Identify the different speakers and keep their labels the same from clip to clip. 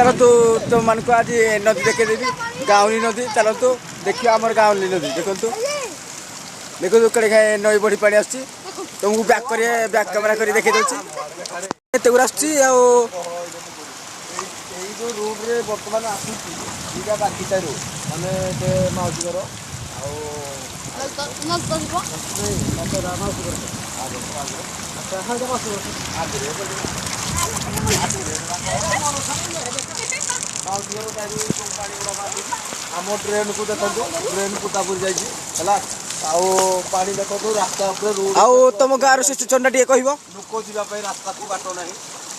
Speaker 1: ଚାଲନ୍ତୁ, ତୁମମାନଙ୍କୁ ଆଜି ନଦୀ ଦେଖେଇଦେବି, ଗାଉଁଲି ନଦୀ। ଚାଲନ୍ତୁ ଦେଖିବା ଆମର ଗାଉଁଲି ନଦୀ। ଦେଖନ୍ତୁ ଦେଖନ୍ତୁ, କେଡ଼େ ନଈ ବଢ଼ି ପାଣି ଆସୁଛି। ତୁମକୁ ବ୍ୟାକ୍ କରି, ବ୍ୟାକ୍ କ୍ୟାମେରା କରି ଦେଖେଇ ଦେଉଛି କେତେ ଗୁଡ଼ା ଆସୁଛି। ଆଉ
Speaker 2: ଏଇ ଯେଉଁ ରୁଟ୍ରେ ବର୍ତ୍ତମାନ ଆସୁଛି, ଏଇଟା ବାଗିଚା ରୋଡ଼, ମାନେ ସେ ମାଉସୀ ଘର ଆଉ ମାଉସୀ ଘର ଆଗରେ। ଆଚ୍ଛା, ହଁ, ମାଉସୀ ଘର ଆଗରେ, ମାଉସୀ ଘର ସାଇଡ଼୍ ପାଣି ଗୁଡ଼ା ଆସୁଛି। ଆମ ଡ୍ରେନ୍କୁ ଦେଖନ୍ତୁ, ଡ୍ରେନ୍ ପୁଟାପୁରି ଯାଇଛି ହେଲା। ଆଉ ପାଣି ଦେଖନ୍ତୁ ରାସ୍ତା ଉପରେ ରୋଡ଼।
Speaker 1: ଆଉ ତମ ଗାଁର ସିଚୁଏସନ୍ଟା ଟିକେ କହିବ?
Speaker 2: ଲୋକ ଯିବା ପାଇଁ ରାସ୍ତାକୁ ବାଟ ନାହିଁ।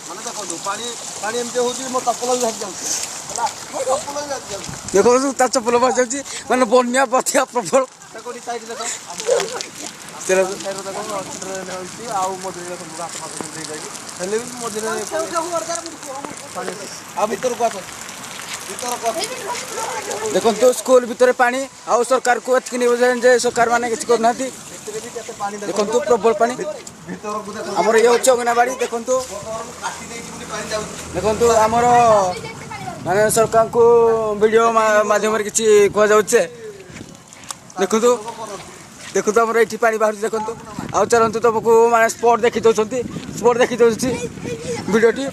Speaker 2: ମାନେ ଦେଖନ୍ତୁ, ପାଣି ପାଣି ଏମିତି ହେଉଛି, ମୋ ଚପଲ ବି ଭାସି ଯାଉଛି ହେଲା, ମୋ ଚପଲ ବି ଭାସି ଯାଉଛି।
Speaker 1: ଦେଖନ୍ତୁ, ତା ଚପଲ ଭାସି ଯାଉଛି। ମାନେ ବନ୍ୟା ବାତ୍ୟା ପ୍ରବଳ।
Speaker 2: ଦେଖ ସାଇଡ୍ ଦେଖ, ସାଇଡ୍ ଦେଖ, ଡ୍ରେନ୍ ହେଉଛି। ଆଉ ମଝିରେ ଦେଖନ୍ତୁ, ଘାସ ଫାସ କେମିତି ହେଇଯାଇଛି, ହେଲେ ବି ମଝିରେ ପାଣି। ଆଉ ଭିତରକୁ ଆସ, ଭିତରକୁ ଆସ।
Speaker 1: ଦେଖନ୍ତୁ, ସ୍କୁଲ ଭିତରେ ପାଣି। ଆଉ ସରକାରକୁ ଏତିକି ନିବେଦନ ଯେ ସରକାର ମାନେ କିଛି କରୁନାହାନ୍ତି।
Speaker 2: ଭିତରେ ବି କେତେ ପାଣି।
Speaker 1: ଦେଖନ୍ତୁ, ପ୍ରବଳ ପାଣି।
Speaker 2: ଭିତରକୁ ଦେଖନ୍ତୁ।
Speaker 1: ଆମର ଇଏ ହେଉଛି ଅଙ୍ଗନବାଡ଼ି। ଦେଖନ୍ତୁ
Speaker 2: କାଟି ଦେଇଛି ବୋଲି ପାଣି ଯାଉଛି।
Speaker 1: ଦେଖନ୍ତୁ, ଆମର ମାନେ ସରକାରଙ୍କୁ ଭିଡ଼ିଓ ମାଧ୍ୟମରେ କିଛି କୁହାଯାଉଛି। ଦେଖନ୍ତୁ ଦେଖନ୍ତୁ, ଆମର ଏଇଠି ପାଣି ବାହାରୁଛି ଦେଖନ୍ତୁ। ଆଉ ଚାଲନ୍ତୁ, ତୁମକୁ ମାନେ ସ୍ପଟ୍ ଦେଖି ଦେଉଛନ୍ତି, ସ୍ପଟ୍ ଦେଖି ଦେଉଛି। ଭିଡ଼ିଓଟି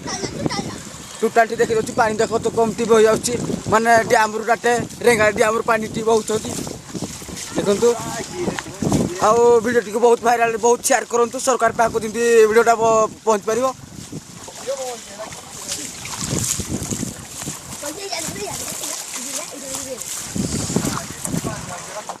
Speaker 1: ଟୋଟାଲଟି ଦେଖି ଦେଉଛି। ପାଣି ଦେଖନ୍ତୁ କେମିତି ବହିଯାଉଛି, ମାନେ ଡ୍ୟାମ୍ରୁ ଡାଟେ ରେଙ୍ଗା ଡ୍ୟାମ୍ରୁ ପାଣିଟି ବହୁଛନ୍ତି ଦେଖନ୍ତୁ। ଆଉ ଭିଡ଼ିଓଟିକୁ ବହୁତ ଭାଇରାଲ, ବହୁତ ସେୟାର କରନ୍ତୁ, ସରକାର ପାଖକୁ ଯେମିତି ଭିଡ଼ିଓଟା ପହଞ୍ଚି ପାରିବ।